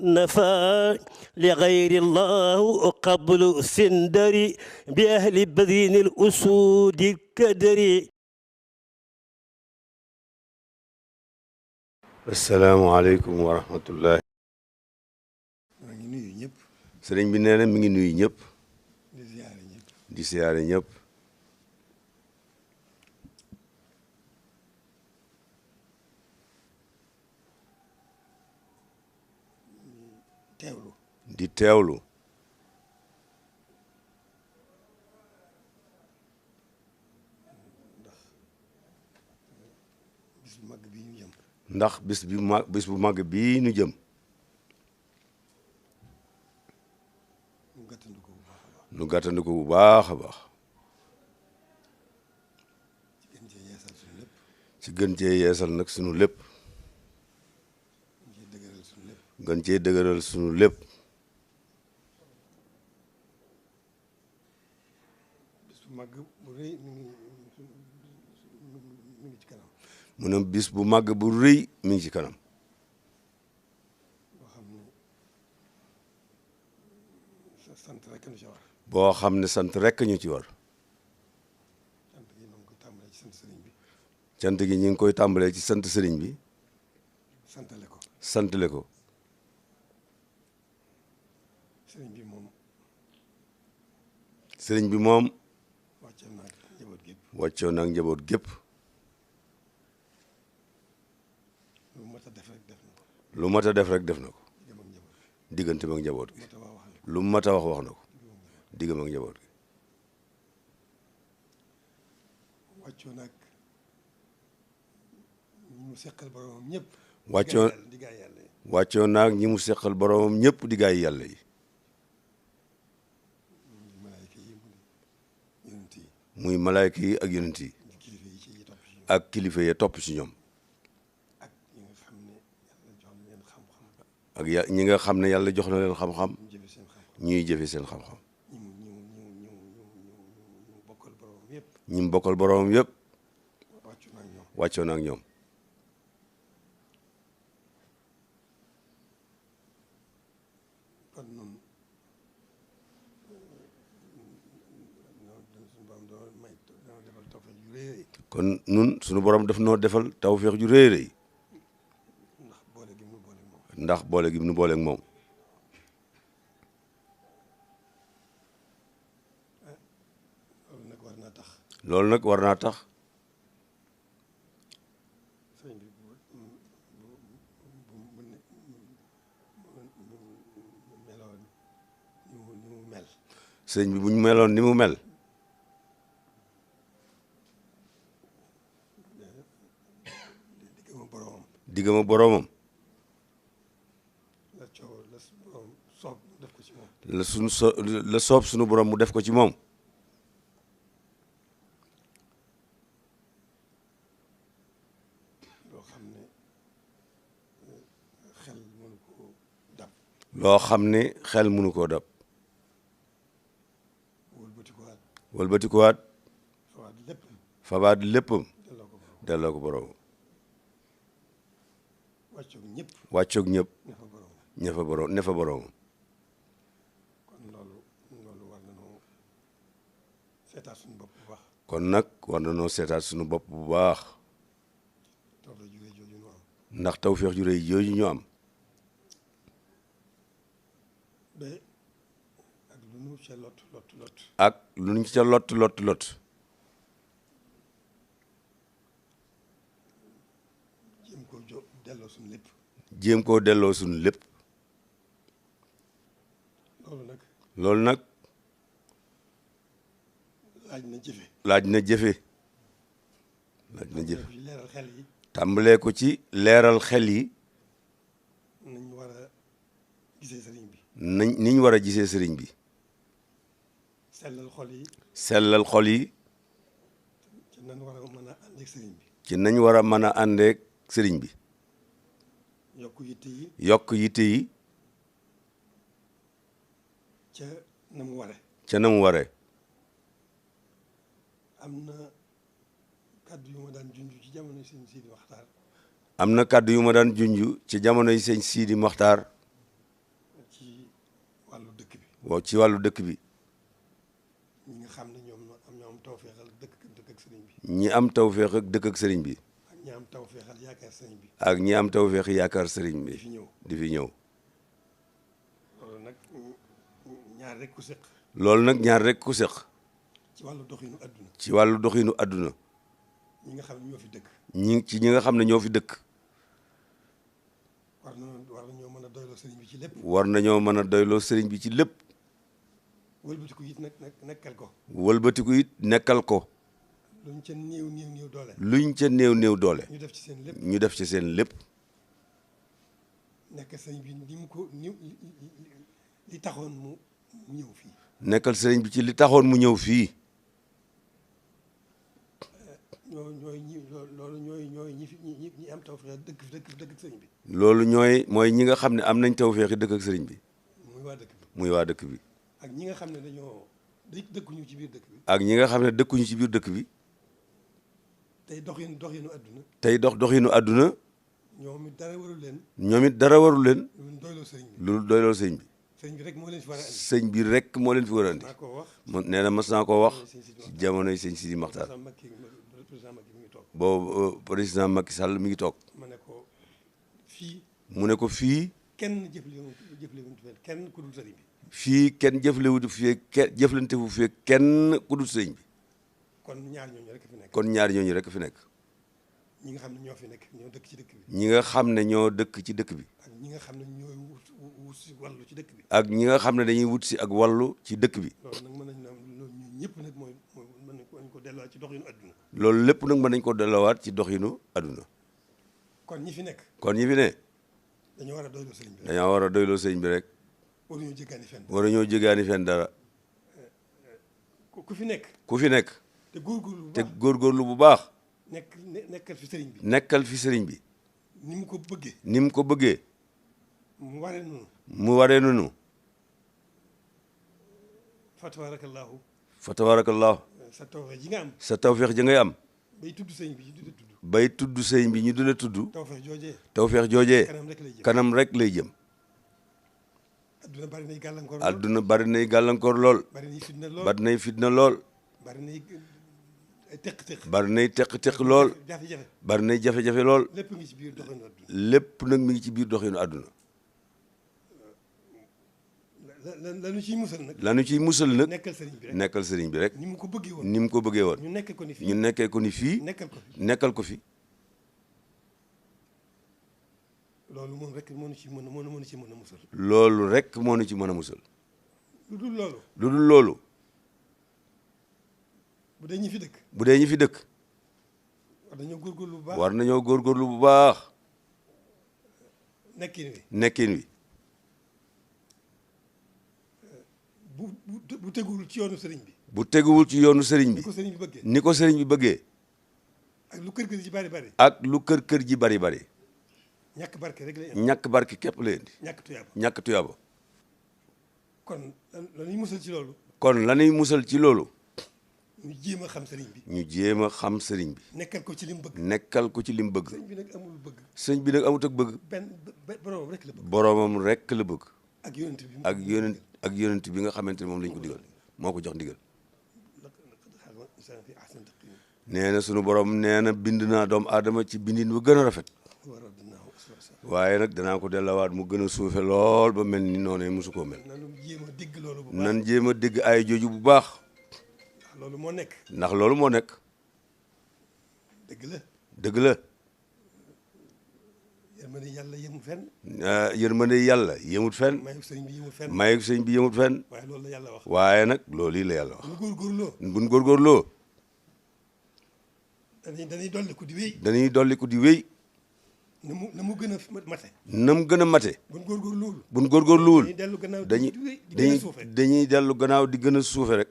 نفى لغير الله قبل سندري بأهل بذين الأسود الكدري. السلام عليكم ورحمة الله. sëriñ bi nee na mi ngi nuyu ñëpp di siyaare ñëpp di teewlu ndax bis bu màgg bii ñu jëm nu gàttandu ko bu baax a baax ci gën cee yeesal nag sunu lépp gën cee dëgëral sunu lépp mu ne bis bu màgg bu rëy mi ngi ci kanam boo xam ne sant rekk ñu ci war cant gi ñu ngi koy tàmbalee ci sant sëriñ bi santale ko sëriñ bi moom wàccoo naag njaboot gépp lu mat a def rek def na ko diggante mag njaboot gi lu mat a wax na ko diggam ak njaboot gi wàccoo nag ñi mu seqal boromam ñëpp wàccoo naag ñi mu seqal boromam ñëpp di gaay yàlla yi muy malaayka yi ak yonent yi ak kilifa yi topp ci ñoom ak ñi nga xam ne yàlla jox na leen xam-xam ñuy jëfe seen xam-xam ñi mu bokkal boromam yëpp wàccoo na ak ñoom kon nun suñu borom daf noo defal tawfeex ju rëy rëy ndax boole gi nu booleeg moom loolu nag war naa tax sëñ bi bu ñu meloon ni mu mel diggam ak boroomam la soob sunu borom mu def ko ci moom loo xam ne xel mënu koo dab wëlbatikuwaat fabaat léppam delloo ko borom wàccoog ñëpp ne fa borom kon nag war na noo seetaat suñu bopp bu baax ndax tawfeex ju rëy jooju ñu am ak lu ñu ca lot jéem koo delloo suñu lépp loolu nag laaj na jëfe tàmbalee ko ci leeral xel yi niñ war a gisee sëriñ bi sellal xol yi ci nañ war a mën a àndeek sëriñ bi yokk yitte yi ca na mu ware am na kàddu yu ma daan junj ci jamonoy sëñ Sidi Maxtaar am na kàddu yu ma daan junj ci jamonoy sëñ Sidi Maxtaar waaw ci wàllu dëkk bi ñi nga xam ne ñoom tawféexal dëkk ak sëriñ bi. ñi am tawféex ak dëkk ak sëriñ bi. ak ñi am tawféexal yaakaar sëriñ bi. ak ñi am tawféex yaakaar sëriñ bi. di fi ñëw. loolu nag ñaar rek ku seq. loolu nag ñaar rek ku seq. ci wàllu doxinu adduna. ci wàllu doxinu adduna. ñi nga xam ne ñoo fi dëkk. ñi nga xam ne ñoo fi dëkk. war nañoo mën a doyloo sëriñ bi ci lépp. war nañoo mën a doyloo sëriñ bi ci lépp. wëlbatiku it nekkal ko. wëlbatiku it nekkal ko. luñ ca néew doole. luñ ca néew doole. ñu def ci seen lépp. ñu def ci seen lépp. nekkal sëriñ bi li taxoon mu ñëw fii. nekkal sëriñ bi ci li taxoon mu ñëw fii. ñooy ñi am tawfeex dëkk sëriñ bi. loolu mooy ñi nga xam ne am nañ tawfeexi dëkk ak sëriñ bi. muy waa dëkk bi. ak ñi nga xam ne dëkkuñu ci biir dëkk bi. ak ñi nga xam ne dëkkuñu ci biir dëkk bi. tey doxinu àdduna. tey doxinu àdduna. ñoom it dara warul leen. ñoom it dara warul leen. lu doyloo sëriñ bi. lu doyloo sëriñ bi. sëriñ bi rek moo leen fi war a andi. sëñ bi rek moo leen fi war a andi. nee na mas naa koo wax ci jamonoy sëñ Sidi Maxtaar. boobu président Macky Sall mi ngi toog. mu ne ko fii. kenn jëflewul kenn ku dul sëriñ bi. fii kenn jëflante fu fii kenn ku dul sëriñ bi. kon ñaar ñooñu rek fi nekk. kon ñaar ñooñu rek fi nekk. ñi nga xam ne ñoo fi nekk ñoo dëkk ci dëkk bi. ñi nga xam ne ñoo dëkk ci dëkk bi. ak ñi nga xam ne ñooy wut si wàllu ci dëkk bi. ak ñi nga xam ne dañuy wut si ak wàllu ci dëkk bi. loolu nag mën nañu loolu ñun ñëpp nag mën nañu ko delloowaat ci doxinu adduna. loolu lépp nag mën nañ ko delloowaat ci doxinu adduna. kon ñi fi nekk. kon ñi fi ne. dañoo war a doyloo sëriñ bi rek. dañoo war a doyloo sëriñ bi rek. waruñoo jéggaani fenn. waruñoo jéggaani fenn dara. ku fi nekk. ku fi nekk. te góorgóorlu bu baax. nekkal fi sëriñ bi. nekkal fi sëriñ bi. ni mu ko bëggee. ni mu ko bëggee. mu waree noonu. mu waree noonu. fa tabaarakallaahu. fa tabaarakallaahu. sa tawfeex ji nga am. sa tawfeex ji ngay am. bay tudd sëriñ bi ñu dula tudd. bay tudd sëriñ bi ñu dula tudd. tawfeex joojee. tawfeex joojee. kanam rek lay jëm. kanam rek lay jëm. adduna bari nay gàllankoor lool. adduna bari nay gàllankoor lool. bari nay fitna lool. bari nay fitna lool. bari nay teq-teq. bari nay teq-teq lool. jafe-jafe. bari nay jafe-jafe lool. lépp ngi ci biir doxinu adduna. lépp nag mi ngi ci biir doxinu adduna. lanu ciy musal nag. lanu ciy musal nag. nekkal sëriñ bi rek. nekkal sëriñ bi rek. ni mu ko bëggee woon. ni mu ko bëggee woon. ñu nekkee ko ni fii. ñu nekkee ko ni fii. nekkal ko fi. nekkal ko fi. loolu moom rek moo ñu ci mën a musal. loolu rek moo ñu ci mën a musal. lu dul loolu. lu dul loolu. bu dee ñi fi dëkk. bu dee ñi fi dëkk. war nañoo góorgóorlu bu baax. war nañoo góorgóorlu bu baax. nekkin wi. bu teguwul ci yoonu sëriñ bi. bu teguwul ci yoonu sëriñ bi. ni ko sëriñ bi bëggee. ni ko sëriñ bi bëggee. ak lu kër ji bari bari. ak lu kër ji bari bari. ñàkk barke rek lay ñàkk barke képp lay indi. ñàkk tuyaaba. kon lañuy musal ci loolu. kon lañuy musal ci loolu. ñu jéem a xam sëriñ bi. ñu jéem a xam sëriñ bi. nekkal ko ci lim bëgg. nekkal ko ci lim bëgg. sëriñ bi nag amul bëgg. sëriñ bi nag amut ak bëgg. boroomam rek la bëgg. boroomam rek la bëgg. ak yonent bi bi nga xamante ne moom lañ ko digal moo ko jox ndigal. nee na sunu borom nee na bind naa doomu aadama ci bindin bu gën a rafet. waaye nag danaa ko dellawaat mu gën a suufe lool ba mel ni noonu mosu koo mel. nan jéem a dégg ay jooju bu baax. loolu moo nekk. ndax loolu moo nekk. dëgg la. dëgg la. yërmande yàlla yemut fenn. yërmande yàlla yemut fenn. mayu sëriñ bi yemut fenn. mayu sëriñ bi yemut fenn. waaye loolu la yàlla wax. waaye nag loolu yi la yàlla wax. bu ñu góorgóorloo. bu ñu góorgóorloo. dañuy dolliku di wéy. dañuy dolliku di wéy. na mu gën a mate. na mu gën a mate. bu ñu góorgóorluwul. bu ñu góorgóorluwul. dañuy dellu gannaaw dañuy dellu gannaaw di gën a suufe rek.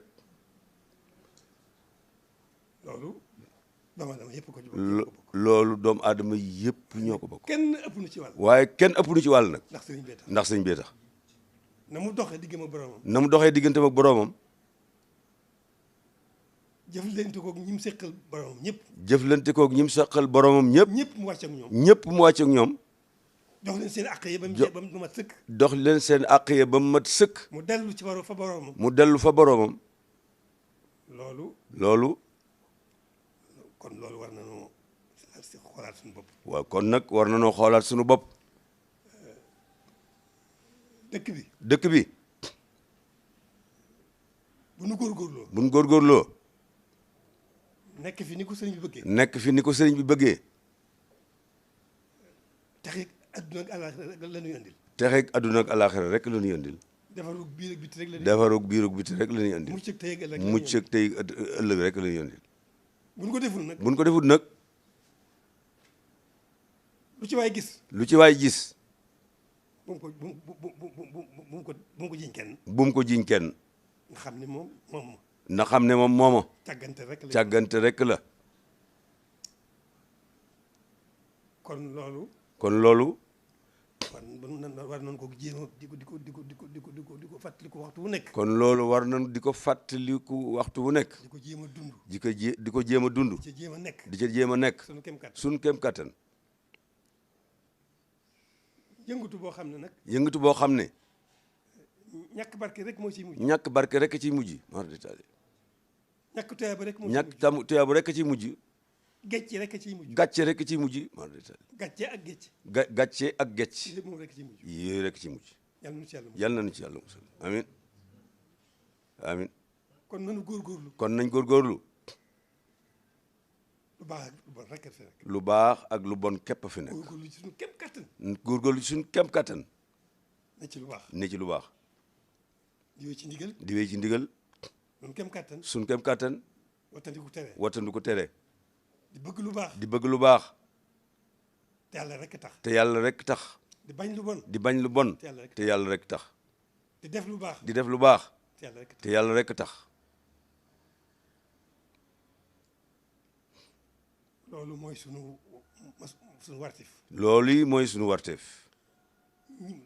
loolu loolu doomu doomu aadama yëpp ko aadama yëpp ñoo ko bokk. kenn ëpp nu ci wàll. waaye kenn ëpp nu ci wàll nag. ndax sëriñ bee tax. ndax sëriñ bee tax. na mu doxee diggam ak boroomam. na mu doxee digganteem ak boroomam. jëflante koog ñi mu seqal boroomam ñëpp. jëflante koog ñi mu seqal boroomam ñëpp. ñëpp mu wàcc ak ñoom. ñëpp mu wàcc ak ñoom. jox leen seen àq yi ba mu mat sëkk. dox leen seen àq ya ba mu mat sëkk. mu dellu ci fa boroomam. mu dellu fa boroomam. loolu. kon loolu war nañoo xoolaat suñu bopp. waaw kon nag war nañoo xoolaat suñu bopp. dëkk bi. bu nu góorgóorloo. bu nu góorgóorloo. nekk fi ni ko sëriñ bi bëggee. nekk fi ni ko sëriñ bi bëggee. texeeg adduna ak àllaaxira rek la ñuy andil. texeeg adduna ak àllaaxira rek la ñuy andil. defarug biir ak biti rek la ñuy. defarug biir ak biti rek la ñuy andil. mucc ak tey ëllëg mucc ak tey ëllëg rek la ñuy andil. bu ñu ko deful nag. bu ñu ko deful nag. lu ci waay gis. lu ci waay gis. bu mu ko jiñ kenn. bu mu ko jiñ kenn. nga xam ne moom ma. na xam ne moom mooma. càggante rek la. càggante rek la. kon loolu. war nañ ko jéem a di ko fàttaliku waxtu wu nekk. kon loolu war nañ di ko fàttaliku waxtu wu nekk. di ko jéem a dund. di ko jéem a dund. di ca jéem a nekk. di ca jéem a nekk. suñu kem kattan. yëngatu boo xam ne nag. yëngatu boo xam ne. ñàkk barke rek moo ciy mujj. ñàkk barke rek ciy mujj. ñàkk tuyaaba rek moo ciy mujj. ñàkk tuyaaba rek ciy mujj. gàcce rek ciy mujj. gàcce rek ciy mujj. gàcce ak gàcce. gàcce ak gàcc. lépp moom rek ciy mujj. yooyu rek ciy mujj. yàlla nañu ci yàlla musal amiin amiin. kon nañu góorgóorlu. kon nañ góorgóorlu. lu baax ak lu bon rek fi nekk. lu baax ak lu bon képp fi nekk. góorgóorlu ci suñu kem kattan. góorgóorlu ci suñu kem kattan. ne ci lu baax. ne ci lu baax. di wéy ci ndigal. di wéy ci ndigal. suñu kem kattan. suñu kem kattan. wattandiku tere. wattandiku tere. di bëgg lu baax. di bëgg lu baax. te yàlla rek tax. te yàlla rek tax. di bañ lu bon. di bañ lu bon. te yàlla rek tax. di def lu baax. di def lu baax. te yàlla rek tax. loolu mooy sunu wartif. loolu yi mooy sunu warteef.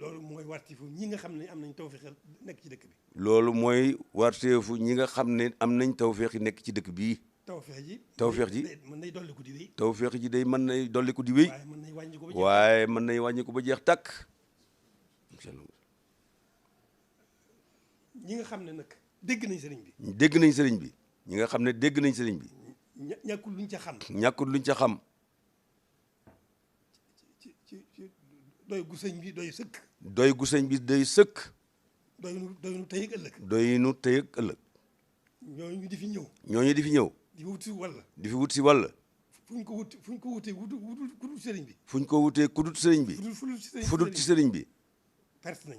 loolu mooy warteefu ñi nga xam ne am nañ tawfeex nekk ci dëkk bi. loolu mooy warteefu ñi nga xam ne am nañ tawfeex nekk ci dëkk bii. tawfeex ji mën nay dolliku di wéy. tawfeex ji day mën nay dolliku di wéy. waaye mën nay wàññi ko ba jeex. waaye mën nay wàññi ko ba jeex tàkk. incha allah. ñi nga xam ne nag dégg nañ sëriñ bi. dégg nañ sëriñ bi. ñi nga xam ne dégg nañ sëriñ bi. ñàkkul luñ ca xam. ñàkkul luñ ca xam. ci doy gu sëñ bi doy sëkk. doy gu sëñ bi doy sëkk. doy nu tey ak ëllëg. doy nu tey ak ëllëg. ñooñu di fi ñëw. ñooñu di fi ñëw. di wut si walla. di fi wut si walla. fu ñu ko wutee ku dul sëriñ bi. fu ñu ko wutee ku dul sëriñ bi. fu dul ci sëriñ bi.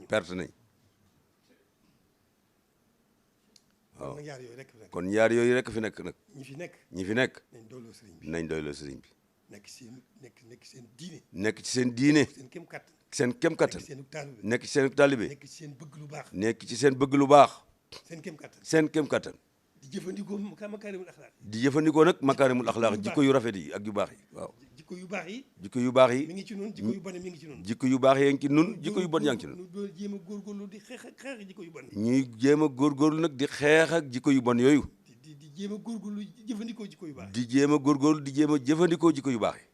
perte nañ. waaw kon ñaar yooyu rek fi nekk nag. ñi fi nekk. nañ doyloo sëriñ bi. nekk ci seen diine. nekk ci seen diine. seen kem kattan. nekk ci seen taalibe. nekk ci seen bëgg lu baax. nekk ci seen bëgg lu baax. seen kem kattan. di jëfandikoo makaarimul axlaaq. di jëfandikoo nag makaarimul axlaaq jikko yu rafet yi ak yu baax yi waaw. jikko yu baax yi. jikko yu baax yi. mi ngi ci nun jikko yu bon mi ngi ci nun. jikko yu baax yaa ngi ci nun jikko yu bon yaa ngi ci nun. ñu jéem a góorgóorlu di xeex jikko yu bon. ñuy jéem a góorgóorlu nag di xeex ak jikko yu bon yooyu. di jéem a góorgóorlu jëfandikoo jikko yu baax. di jéem a góorgóorlu di jéem a jëfandikoo jikko yu baax yi.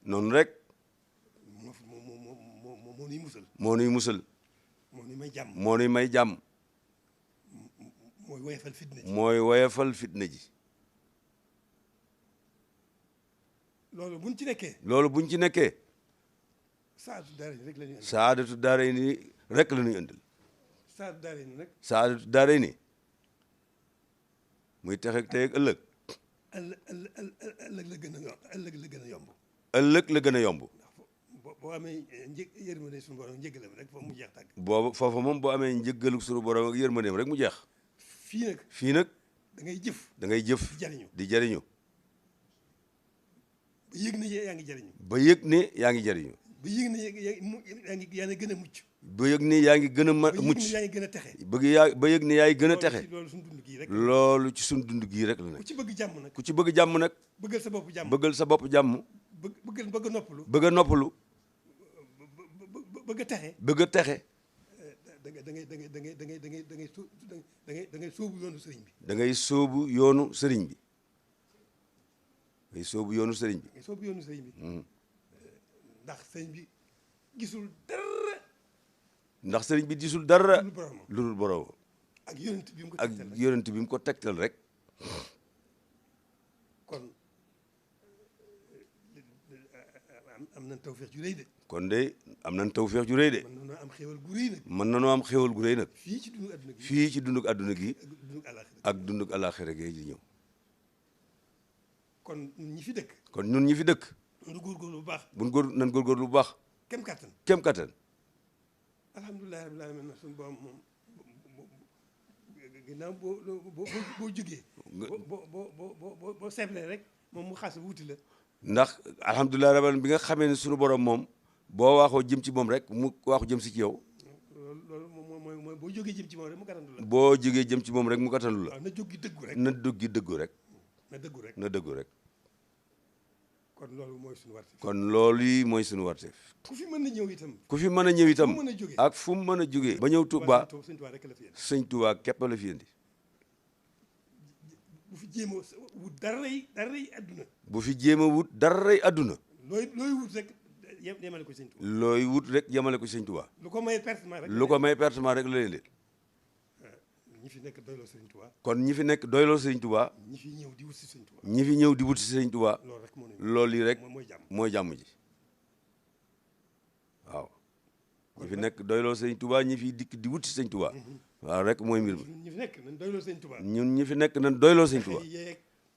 noonu rek. moo nuy musal. moo nuy musal. moo nuy may jàmm. moo nuy may jàmm. mooy woyefal fitna ji. mooy woyefal fitna ji. loolu buñ ci nekkee. loolu buñ ci nekkee. saadatu daarayni rek la ñuy andil. saadatu daarayni rek la ñuy andil. saadatu daarayni nag. saadatu daarayni muy texe tey ak ëllëg. ëllëg la gën a yomb. ëllëg la gën a yomb. boo amee yërmande suñu borom njëggalam rek foofu mu jeex tàgg. boobu foofu moom boo amee njëggalu suñu borom ak yërmandeem rek mu jeex. fii nag. da ngay jëf. da ngay jëf. di jariñu. ba yëg ne yaa ngi jariñu. ba yëg ne yaa ngi jariñu. ba yëg ne yaa ngi gën a mucc. ba yëg ne yaa ngi gën a mucc. ba yëg ne yaa ngi gën a texe. ba yëg ne yaa ngi gën a texe. loolu suñu dund gii rek. loolu ci suñu dund gii rek la nekk. ku ci bëgg jàmm nag. ku ci bëgg jàmm nag. bëggal sa bopp jàmm. bëggal sa bopp jàmm. bëgg a noppalu. bëgg a noppalu. bëgg a texe. bëgg a texe. da ngay sóobu yoonu sëriñ bi. da ngay sóobu yoonu sëriñ bi. ngay sóobu yoonu sëriñ bi. ngay sóobu yoonu sëriñ bi. ndax sëñ bi gisul dara ndax sëriñ bi gisul dara lu boromam lu dul borom ak yonent bi mu ko ak tegtal rek. yonent bi mu ko tegtal rek. kon am nañ tawfeex ju rëy de. kon de am nañ tawfeex ju rëy de. mën nañoo am xéwal gu rëy nag. mën nañoo am xéwal gu rëy nag. fii ci dundu adduna gi. fii ci dunduk àdduna gi ak dundu àllaaxira. ak dunduk àllaaxira gi di ñëw. kon ñun ñi fi dëkk. kon ñun ñi fi dëkk. nu góorgóorlu bu baax. nan góorgóorlu bu baax. kem kattan. kem kattan. alhamdulilah rabbil alamin suñu borom moom ginnaaw boo jógee. boo seetlee rek moom mu xas wuti la. ndax alhamdulilah rabbil bi nga xamee ne sunu borom moom boo waaxoo jëm ci moom rek mu waaxu jëm si ci yow. loolu mooy boo jógee jëm ci moom rek mu gàttandu la. boo jógee jëm ci moom rek mu gàttandu la. waaw na jóg gi dëggu rek. na jóg gi dëggu rek. na dëggu rek. na dëggu rek. kon loolu mooy suñu warte. kon loolu yi mooy sunu warte. ku fi mën na ñëw itam. ku fi mën a ñëw itam fu mu mën a jógee. ak fu mu mën a jógee. ba ñëw Touba sëñ Touba rek la fi indi. sëñ Touba képp la fi indi. bu fi jéem a wut daray adduna. bu fi jéem a wut daray adduna. looy wut rek yemale ko sëñ Touba. looy wut rek yemale ko sëñ Touba. lu ko may pertement rek. lu ko may pertement rek la leen di. ñi fi nekk doyloo sëñ Touba. kon ñi fi nekk doyloo sëñ Touba. ñi fi ñëw di wut si sëñ Touba. ñi fi ñëw di wut si sëñ Touba. loolu rek moo loolu yi rek mooy jàmm. mooy jàmm ji waaw. ñi fi nekk doyloo sëñ Touba ñi fi dikk di wut si sëñ Touba. waaw rek mooy mbir mi. ñi fi nekk nañ doyloo sëñ Touba. ñun ñi fi nekk nañ doyloo sëñ Touba.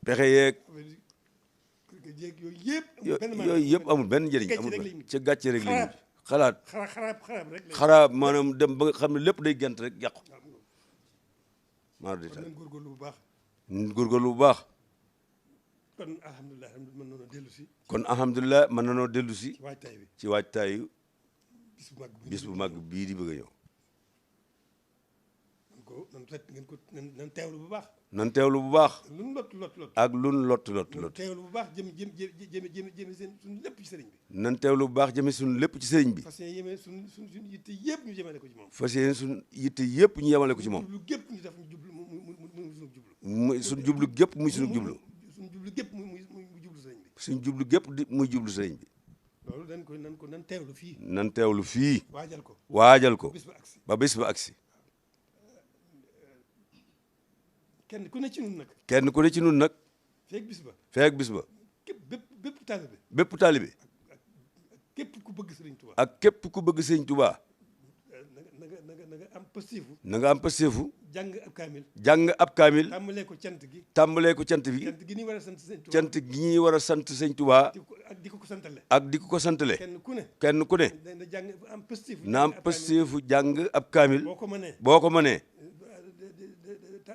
pexe yeeg yooyu yëpp. yooyu yëpp amul benn njëriñ amul ca gàcce rek lañu xalaat xaraab rek. xaraab maanaam dem ba nga xam ne lépp day gent rek yàqu. maa di kon nañ góorgóorlu bu baax. góorgóorlu bu baax. kon alhamdulilah mën nañoo dellu si. kon alhamdulilah mën nañoo dellu si. ci waajtaay bi ci waajtaayu bis bu mag bii di bëgg a ñëw. nan teewlu bu baax. nan teewlu bu baax. lun lot. ak lun lot. teewlu bu baax jëm suñu lépp ci sëriñ bi. nan teewlu bu baax jëme suñu lépp ci sëriñ bi. fas yéene suñu yitte yëpp ñu jëmale ko ci moom. fas yéene suñu yitte yëpp ñu yemale ko ci moom. jublu gépp ñu def ñu jublu muy suñu jublu gépp muy suñu jublu. suñu jublu gépp muy jublu sëriñ bi. suñu jublu gépp di muy jublu sëriñ bi. loolu nan teewlu fii. nan teewlu fii. waajal ko. ba bés ba agsi. kenn ku ne ci nun nag. kenn ku ne ci nun nag. feeg bis ba. feeg bis ba. bépp taalibe. bépp taalibe. ak képp ku bëgg sëriñ Touba. ak képp ku bëgg sëriñ Touba. na nga am pasteefu. na nga am pasteefu. jàng ab kaamil. jàng ab kaamil. tàmbalee ko cant gi. tàmbalee ko cant bi. cant gi ñuy war a sant sëriñ Touba. cant gi ñuy war a sant sëriñ Touba. ak di ko santale. ak di ko santale. kenn ku ne. na jàng am pasteefu. na am pasteefu jàng ab kaamil. boo ko mënee.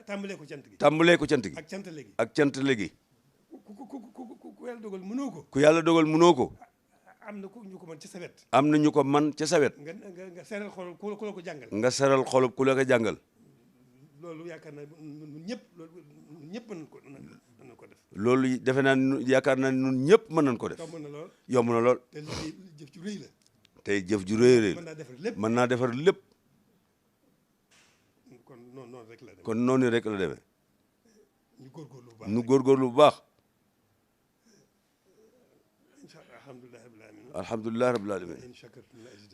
tàmbalee ko cant gi. tàmbalee ko cant gi. ak cant léegi. ak cant léegi. ku yàlla dogal mënoo ko. ku yàlla dogal mënoo ko. am na ñu ko mën ca sawet. am na ñu ko man ca sawet. nga seral xol ku la ko jàngal. nga seral xol ku la ko jàngal. loolu yaakaar naa ñun ñëpp mën nañ ko def. loolu defe naa yaakaar naa ñun ñëpp mën nañ ko def. yomb na lool. yomb na lool. te liggéey jëf ju rëy la. tey jëf ju rëy rëy mën naa defar lépp. mën naa defar lépp. kon noonu rek la demee. kon noonu rek la demee. ñu góorgóorlu bu baax. ñu góorgóorlu bu baax. alhamdulilah rabbil alamin.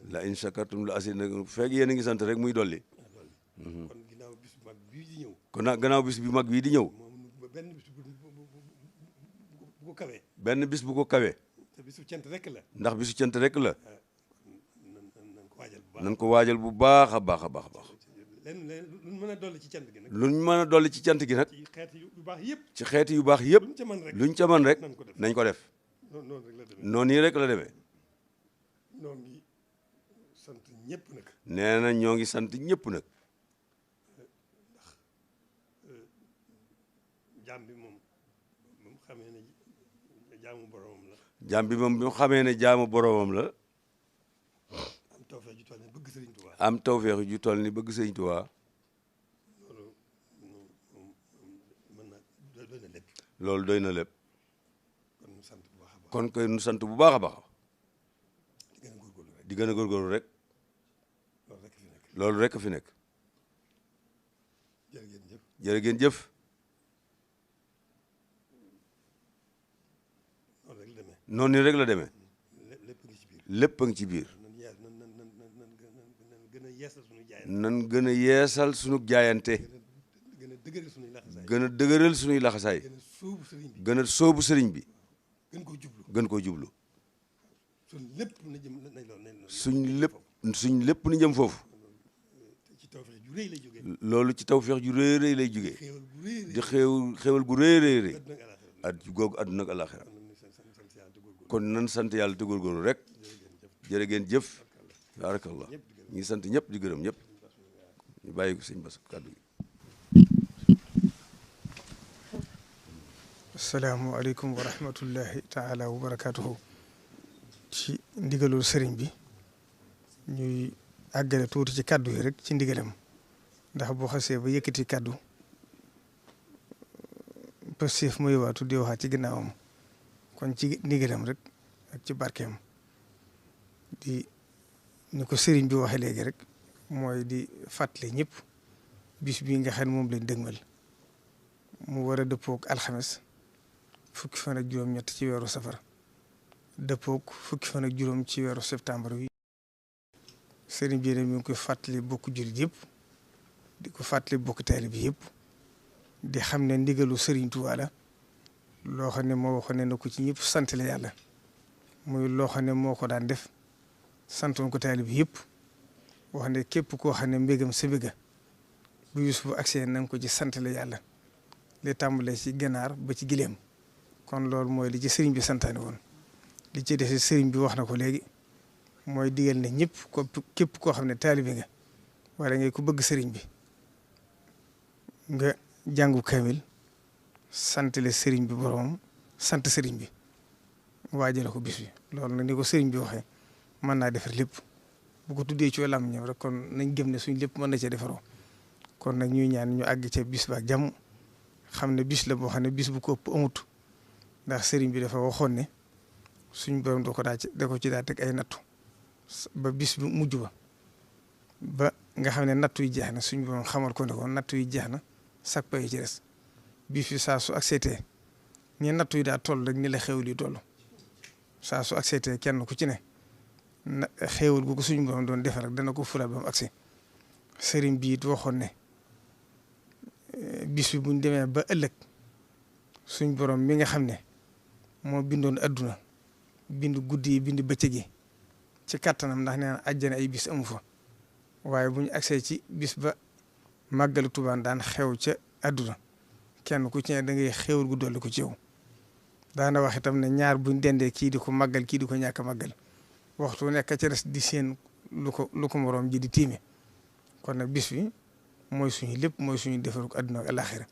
la in shakartum la azidannakum fekk yéen a ngi sant rek muy dolli. kon ginnaaw bis bu mag bii di ñëw. kon nag gannaaw bis bu mag bii di ñëw. benn bis bu ko kawee. benn bis bu ko kawee. te bisu cant rek la. ndax bisu cant rek la. nan ko waajal bu baax. nan ko waajal bu baax a baax a baax. lenn luñ mën a dolli ci cant gi nag. luñ mën a dolli ci cant gi nag. ci xeeti yu baax yëpp. ci xeeti yu baax yëpp. luñ ca mën rek nañ ko def. noonu rek la demee. ñoo ngi sant ñëpp nag. nee na ñoo ngi sant ñëpp nag. ndax jaam bi moom mu xamee ne jaamu boromam la. jaam bi moom bi mu xamee ne jaamu boromam la. am tawfeex ju toll ni bëgg Sëriñ Tuubaa. am tawfeex ju toll ni bëgg Sëriñ Tuubaa. loolu mën na doy na lépp. loolu doy na lépp. kon ñu sant bu baax a baax. kon koy nu sant bu baax a baax. di gën a góorgóorlu rek. di gën a góorgóorlu rek. loolu rek fi nekk. jërë ngeen jëf. jërë ngeen jëf. noonu rek la demee. noonu rek la demee. lépp ngi ci biir. lépp a ngi ci biir. nan gën a yeesal suñu jaayante. nan gën a yeesal suñu jaayante. gën a dëgëral suñuy laxasaay. gën a dëgëral suñuy laxasaay. gën a sóobu sëriñ bi. gën a sóobu sëriñ bi. gën koo jublu. gën koo jublu. suñ lépp na jëm nañ lool suñ lépp ni jëm foofu. ci tawfeex ju rëy lay jógee. loolu ci tawfeex ju rëy rëy lay jógee. xéewal bu rëy di xéewal gu rëy rëy rëy. àdduna ak alaaxira. googu àdduna ak alaaxira. kon nañ sant yàlla te góorgóorlu. kon nan sant yàlla te góorgóorlu rek. jërë ngeen jëf. baarakallah ñu ngi sant ñëpp di gërëm ñëpp. ñu bàyyi ko sëñ Bass kàddu gi. asalaamualeykum wa rahmatullahi taala wa barakaatuhu. ci ndigalul sëriñ bi ñuy àggale tuuti ci kàddu yi rek ci ndigalam ndax boo xasee ba yëkkati kàddu positif muy waatu di waxaat ci ginnaawam kon ci ndigalam rek ak ci barkeem di ni ko sëriñ bi waxee léegi rek mooy di fàttali ñëpp bis bii nga xam ne moom lañ dëgmal mu war a dëppook alxames fukki fan ak juróom-ñett ci weeru safar dëppook fukki fan ak juróom ci weeru septembre wi sëriñ bi mi ngi koy fàttali bokk jullit yëpp di ko fàttali bokk taalibe bi yëpp di xam ne ndigalu sëriñ Tuubaa la loo xam ne moo waxoon ne na ko ci ñëpp sant la yàlla muy loo xam ne moo ko daan def santoon ko taalibe bi yëpp wax ne képp koo xam ne mbégam sa béga bu yus bu agsee na nga ko ci sant la yàlla li tàmbalee ci ganaar ba ci gileem kon loolu mooy li ci sëriñ bi santaane woon li ci des sëriñ bi wax na ko léegi mooy digal ne ñëpp ko képp koo xam ne taalibe nga wala ngay ko bëgg sëriñ bi nga jàngu kamil santale sëriñ bi boroom sant sëriñ bi waajale ko bis bi loolu nag ni ko sëriñ bi waxee mën naa defar lépp bu ko tuddee ci lam ñëw rek kon nañ gëm ne suñ lépp mën na cee defaroo kon nag ñuy ñaan ñu àgg ca bis ba ak jàmm xam ne bis la boo xam ne bis bu ko ëpp amut ndax sëriñ bi dafa waxoon ne suñ borom da ko ci daa teg ay nattu ba bis bu mujj ba nga xam ne nattu yi jeex na suñ borom xamal ko ne ko nattu yi jeex na sak pay ci des bis bi saa su accepté ñi nattu yi daa toll rek ni la xewul yi toll saa su accepté kenn ku ci ne na xewul gu ko suñ borom doon defal rek dana ko fulal ba mu agsi sëriñ bi it waxoon ne bis bi buñ demee ba ëllëg suñ borom mi nga xam ne moo bindoon adduna bind guddi yi bind bëccëg yi ci kattanam ndax nee na àjjana ay bis amu fa waaye bu ñu agsee ci bis ba màggalu Tuubaa daan xew ca adduna kenn ku ci ne da ngay xewul gu dolli ko ci yow daana wax itam ne ñaar buñ dendee kii di ko màggal kii di ko ñàkk a màggal waxtu nekk ca des di seen lu ko moroom ji di tiime kon nag bis bi mooy suñu lépp mooy suñu defarug adduna ak alaxira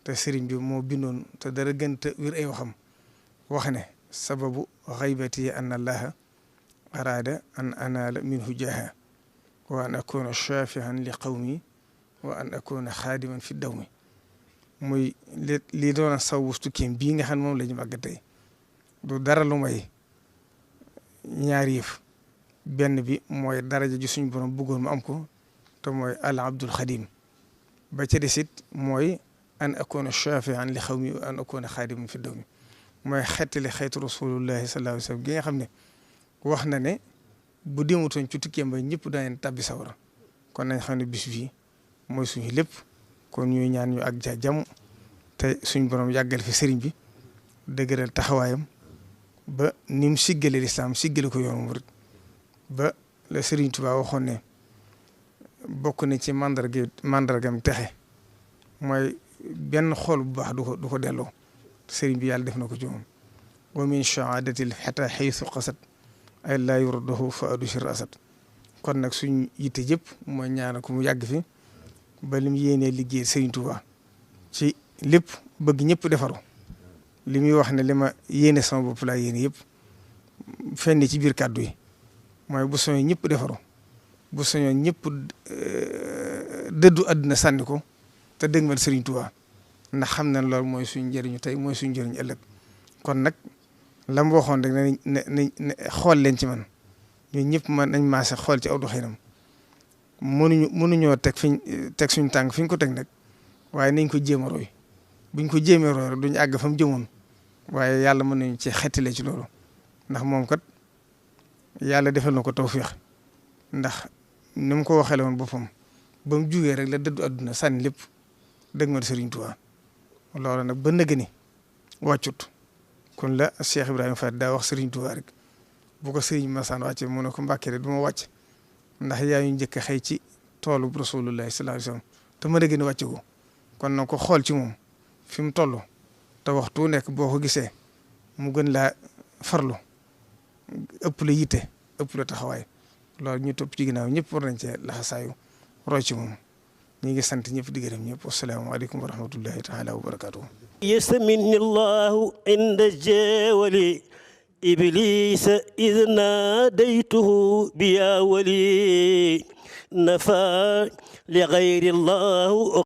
te sëriñ bi moo bindoon te dara gën te wér ay waxam wax ne sababu xaybati an allaha araada an anaala minhu jaaha wa an akuna shafihan li qawmi wa an akuna xaadiman fi dawmi muy lii doon saw wustu kéem bii nga xam ne moom la ñu màgg tey du dara lu may ñaari yëf benn bi mooy daraja ji suñu borom bëggoon mu am ko te mooy al abdul xadim ba ca desit mooy an akuna shafihan li xawmi wa an akuna xaadiman fi dawmi mooy xettali xeetu rasulullahi sallallahu alayhi wa sallam gi nga xam ne wax na ne bu demutoon ci tukkeem ba ñëpp daañu tabbi sawara kon nañ xam ne bis bii mooy suñu lépp kon ñuy ñaan ñu ak jàmm te suñ borom yàggal fi sëriñ bi dëgëral taxawaayam ba ni mu siggale lislaam siggale ko yoonu murit ba la sëriñ Tuubaa waxoon ne bokk na ci mandargam texe mooy benn xool bu baax du ko delloo sëriñ bi yàlla def na ko ci moom wa min shahaadatil xata xaysu qasat ay laa yurdahu fa adu shir asad kon nag suñ yitte yëpp mooy ñaanal ko mu yàgg fi ba lim yéenee liggéey sëriñ Tuubaa ci lépp bëgg ñëpp defaru li muy wax ne li ma yéene sama bopp laa yéene yëpp fenn ci biir kàddu yi mooy bu soñoon ñëpp defaru bu soñoon ñëpp dëddu àdduna sànni ko te dëgmal sëriñ Tuubaa ndax xam na loolu mooy suñ njëriñu tey mooy suñ njëriñu ëllëg kon nag la mu waxoon rek ne xool leen ci man ñun ñëpp man nañ maase xool ci aw doxinam mënuñoo teg suñ tànk fi ñu ko teg nag waaye nañ ko jéem a roy buñ ko jéemee roy rek duñu àgg fa mu jëmoon waaye yàlla mën nañu ci xettile ci loolu ndax moom kat yàlla defal na ko tawféex ndax ni mu ko waxee woon boppam ba mu jugee rek la dëddu àdduna sànni lépp dëgg ma Serigne Touba loolu nag ba nëgg ni wàccut kon la Cheikh Ibrahima Fall daa wax Serigne Touba rek bu ko Serigne Massane wàcce mu ne ko Mbàkke de du ma wàcc ndax yaa ñu njëkk a xëy ci toolu Rasulullahi sallallahu alayhi wasallam te ma nëgg ni wàcce ko kon na ko xool ci moom fi mu toll te waxtu nekk boo ko gisee mu gën laa farlu ëpp la yitte ëpp la taxawaay loolu ñu topp ci ginnaaw ñëpp war nañ cee laxasaayu roy ci moom ñi ngi sant ñëpp di gërëm ñëpp wasalaamaaleykum wa rahmatullahi taala wa barakatuhu يسمني الله عند الجاول إبليس إذ ناديته بيا ولي نفى لغير الله